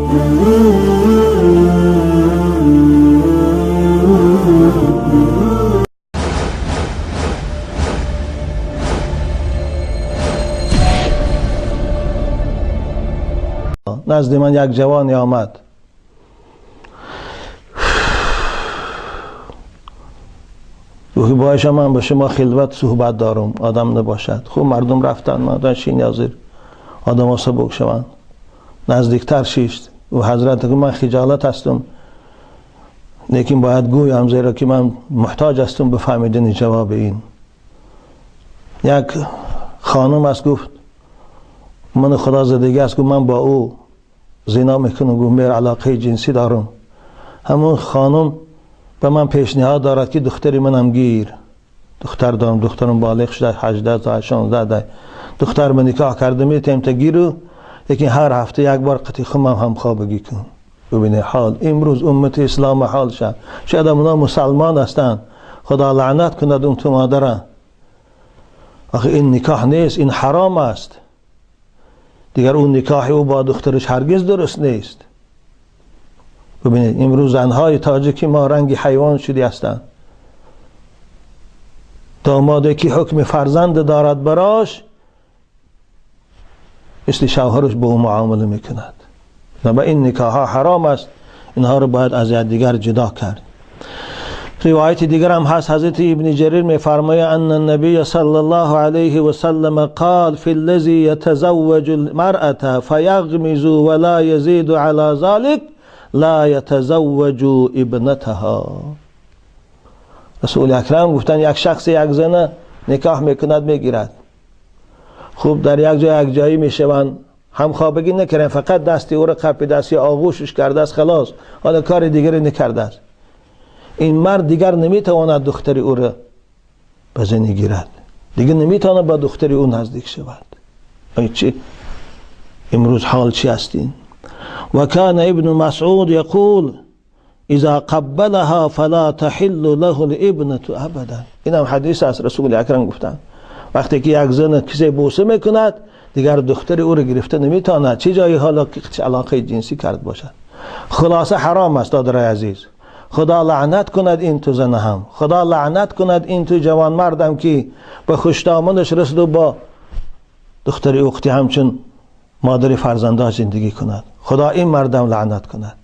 نزد من یک جوانی آمد، گفت باشه من با شما خلوت صحبت دارم، آدم نباشد. خب مردم رفتن، مردم شین حاضر آدم ها سبک شوند. نزدیکتر شیشت و حضرت گفت من خجالت هستم، لیکن باید گویم زیرا که من محتاج هستم به فهمیدن جواب این. یک خانم است، گفت من خدا زدگی است، گفت من با او زنا میکنم، گفت من علاقه جنسی دارم. همون خانم به من پیشنهاد دارد که دختری منم گیر، دختر دارم، دخترم بالغ شده 18 تا 16 ده، دختر من نکاح کرده میتیم تا گیرو، لیکن هر هفته یک بار قطعی خمم هم خوابگی کن. ببینه حال امروز امت اسلام حال شد، شاید اونا مسلمان هستند، خدا لعنت کند اون تو مادره. آخه این نکاح نیست، این حرام است. دیگر اون نکاح او با دخترش هرگز درست نیست. ببینید امروز زنهای تاجیکی ما رنگ حیوان شدی هستند. داماده که حکم فرزند دارد براش، مثل شوهرش به او معامله میکند. و این نکاح ها حرام است، اینها رو باید از یکدیگر جدا کرد. روایت دیگر هم هست، حضرت ابن جریر میفرماید ان النبی صلی الله علیه و سلم قال فی الذی یتزوج المرأة فیغمز ولا یزید علی ذلك لا یتزوج ابنتها. رسول اکرم گفتن یک شخص یک زن نکاح میکند میگیرد، خوب در یک جای یک جایی میشوند، همخوابگی نکردن، فقط دستی او را قپیده است یا آغوشش کرده است، خلاص، حالا کار دیگری نکرده است. این مرد دیگر نمیتواند دختر او را به زنی گیرد، دیگر نمیتواند با دختر او نزدیک شود. چی امروز حال چی هستین؟ و کان ابن مسعود یقول اذا قبلها فلا تحل له الابنة ابدا. این هم حدیث است، رسول اکرم گفتن وقتی که یک زن کسی بوسه میکند دیگر دختر او را گرفته نمیتواند، چه جایی حالا که علاقه جنسی کرد باشد. خلاصه حرام است دادرای عزیز. خدا لعنت کند این تو زن هم، خدا لعنت کند این تو جوان مردم که به خوشدامنش رسد و با دختر اوقتی همچون مادر فرزنداش زندگی کند. خدا این مردم لعنت کند.